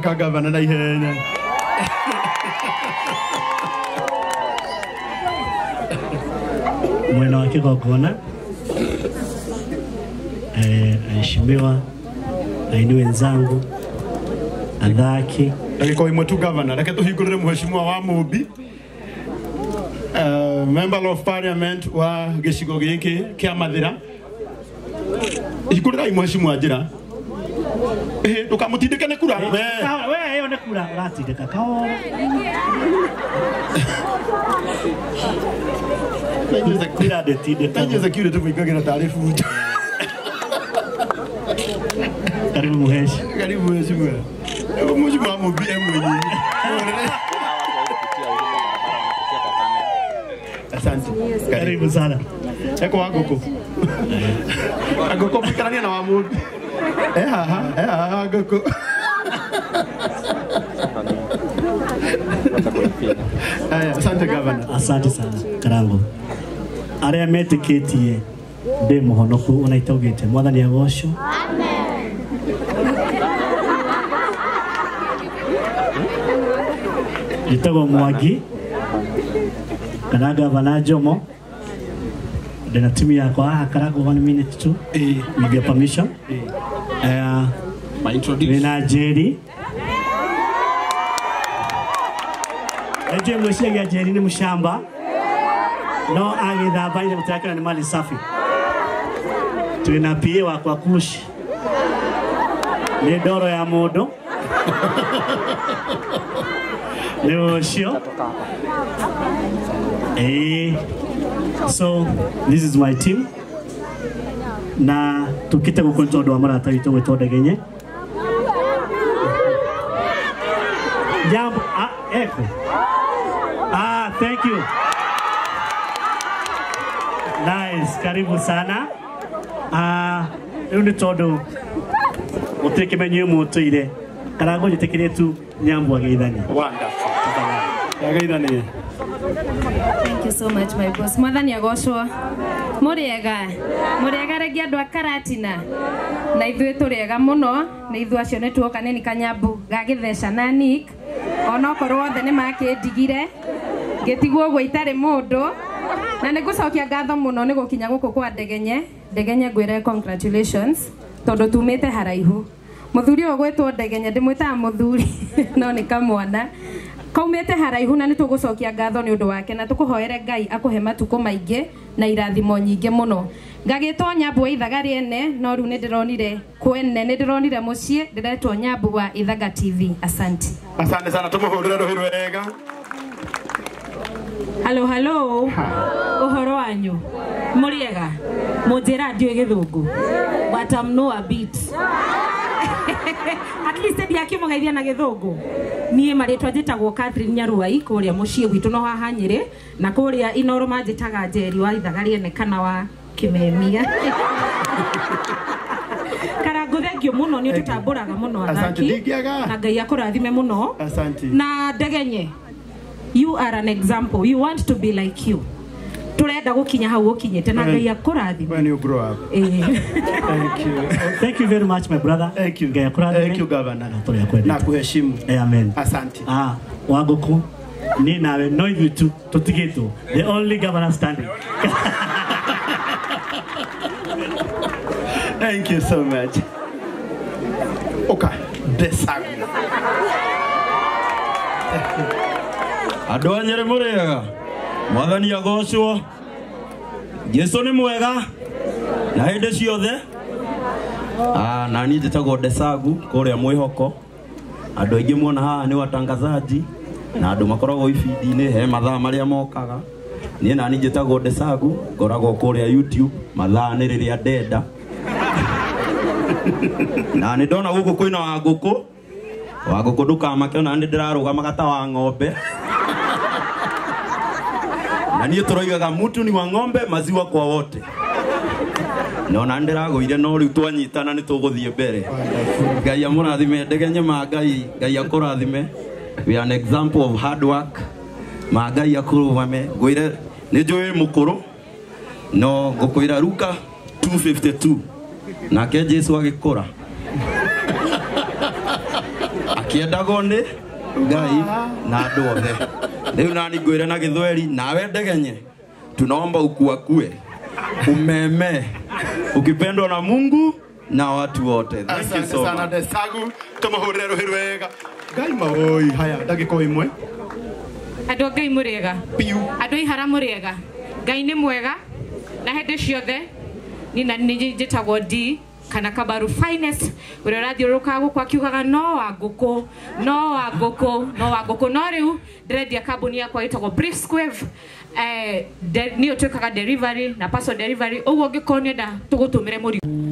Ka gavana na ihenya. Mwena wa kigongona, aheshimiwa aini wenzangu athaki ndagika imwe tu gavana, reke tuhingurire mheshimiwa wa Mumbi, member of parliament wa gicigo giki kia Mathira. Hingũrĩrai mheshimiwa njĩra. Ndũkamũtindĩke nĩ kura. We ĩyo nĩ kura ũratindĩka kahora. Kura ndĩtindĩkagwo. Taije security mũingagĩra tarĩ bunjo. Karibu mheshi. Karibu mheshimiwa. Mheshimiwa Mumbi e mwenyewe. Asante. Karibu sana. Eko wa ngũkũ. Ngũkũ mũikarania na wa Mumbi. Haha, ngũkũ. Aya, asante governor. Asante sana Karango. Arĩa metĩkĩtie ndĩ mũhonoku ona itaugĩte Mwathani agocwo. Amen. Njĩtagwo Mwangi kana Gavana Jomo. Ndĩna timu yakwa haha Karango 1 minute tu. With your permission. Ndĩna Njeri. Njeri mwĩciragia Njeri nĩ mũcamba no agĩthamba ile mũtakĩona nĩ mali safi. Twĩna PA wakwa Kush, nĩ ndoro ya mũndũ nĩ ũcio. So this is my team na tukite gũkũ nĩ tondũ wa mũrata witũ gwĩtwo Ndegenye. Jambo, eko. Thank you. Nice, karibu sana. Rĩu nĩ tondũ mũtirĩ kĩmenyio mũtũire Karango njĩtĩkĩrie tu Nyambu ageithanie. Wonderful. Ageithanie. Thank you so much my boss. Mwathani agocwo. Mũrĩega. Mũrĩega rĩngĩ andũ a Karatina. Na ithuĩ tũrĩega mũno, nĩ ithuĩ acio nĩ tuoka nĩ Kanyambu gagĩtheca na Nick. Onokorwo othe nĩ makĩndigire ngĩtigwo ũguo itarĩ mũndũ. Na nĩ ngũcokia ngatho mũno nĩ gũkinya gũkũ kwa Ndegenye. Ndegenye ngwĩre congratulations tondũ tumĩte haraihu. Mũthuri ũyũ gwĩtwo Ndegenye ndĩmwĩtaga mũthuri no nĩ kamwana. Kaumĩte haraihu na nĩ tũgũcokia ngatho nĩ ũndũ wake na tũkũhoere Ngai akũhe matukũ maingĩ na irathimo nyingĩ mũno. Ngagĩtwo Nyambu wa Ithaga rĩene no rĩu nĩ ndĩronire kwene nĩ ndĩronire mũciĩ ndĩretwo Nyambu wa Ithaga TV. Asante. Asante sana, tũmũhũrĩre rũhĩ rwega. Hello, hello. Ũhoro wanyu. Mũrĩega. Mũnjĩra ndiũĩ gĩthũngũ. But I'm no a bit. At least ndiakĩmũgeithia na gĩthũngũ. Niĩ marĩtwa njĩtagwo Catherine Nyaruai kũrĩa mũciĩ gwitũ no haha Nyĩrĩ na kũrĩa Inooro manjĩtaga Njeri wa Ithaga rĩene kana wa Kĩmemia. Karango thengio mũno nĩ ũtũtambũraga mũno athaki. Na Ngai akũrathime mũno. Asante. Na Ndegenye, you are an example. You want to be like you. Turenda gukinya hau ukinyite na Ngai akurathime. When you grow up. Thank you. Thank you very much my brother. Thank you. Ngai akurathime. Thank you governor. Na kuheshimu. Amen. Asante. Wanguku ni nawe no ithuĩ tu tũtigĩtwo. The only governor standing. Thank you so much. Okay, Desagu. Andũ a Nyĩrĩ mũrĩega. Mwathani agocwo. Jesũ nĩ mwega na hĩndĩ ciothe. Na niĩ njĩtagwo Desagu kũrĩa Mwĩhoko. Andũ aingĩ muona haha nĩ watangazaji na andũ makoragwo ibindi-inĩ he mathaa marĩa mokaga. Niĩ nani njĩtagwo Desagu, ngoragwo kũrĩa YouTube mathaa nĩ rĩrĩa ndenda. Na nĩ ndona gũkũ kwĩna Wangũkũ. Wangũkũ ndũkamake ona nĩ ndĩrarũgamaga ta wa ng'ombe. Na niĩ tũroigaga mutu ni wa ng'ombe maziwa kwa wote. Nona ndĩragũire no rĩu twanyitana nĩ tũgũthiĩ mbere. Ngai amũrathime Ndegenye ma Ngai, Ngai akũrathime. We are an example of hard work. Ma Ngai akũrũgame. Ngwĩre nĩ njũĩ mũkũrũ no ngũkwĩra Luka 2:52 nake Jesu agĩkũra Kĩendagwo nĩ Ngai na andũ othe. Rĩu nani ngwĩre na gĩthweri nawe ndegenye, tunaomba ukuakue umeme ukipendwa na Mungu na watu wote. Thank you Asante so sana much. Desagu, tumuhurire ruhi rwega. Ngai mawoi, haya ndagĩka o ĩmwe. Andå a Ngai må rĩega. Piu. Andå a ihara må rĩega. Ngai nĩ mwega na hĩndĩ ciothe. Ni na nĩ njĩtagwo D kana Kabaru Finest, ũrĩa ũrathiũrũrũka gũkũ akiugaga no wa ngũkũ, no wa ngũkũ, no wa ngũkũ. No rĩu ndĩrendia kambuni yakwa ĩtagwo Brief Squave. Nĩyo twĩkaga delivery na parcel delivery, ũguo ũngĩkorwo nĩenda tũgũtũmĩre mũrigo.